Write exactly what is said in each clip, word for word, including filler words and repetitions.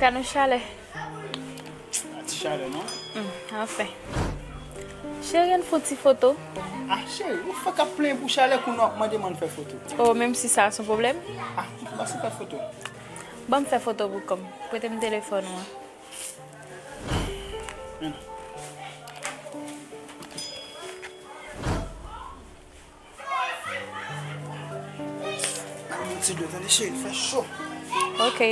Ka nou chalè. A ti chalè, non? Hmm, anfen. Cheri, ann fè yon ti foto. Ah, cheri, ou fèk ap plenyen pou chalè, kounye a w ap mande m ann fè foto. Oh, menm si sa se yon pwoblèm? Ah, m pa sou fè foto. Ban m fè foto pou kò m. Prete m telefòn ou an. Men. Ban m yon ti dlo, tande, cheri, fè cho. Ok.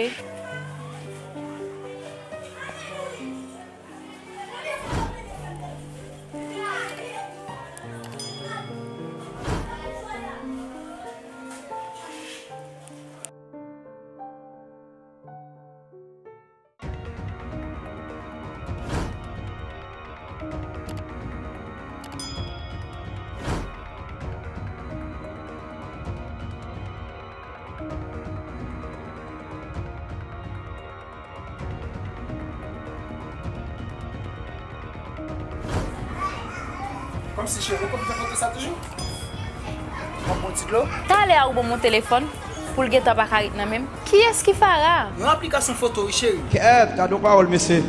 Kòmsi cheri, ou konn fè foto sa toujou? Pran yon ti dlo. Talè a ou ban m yon telefòn pou l gentan pa ka ret nan men m. Kiyès ki Farah? Yon aplikasyon foto wi cheri. Kèt, gade yon pawòl mesye.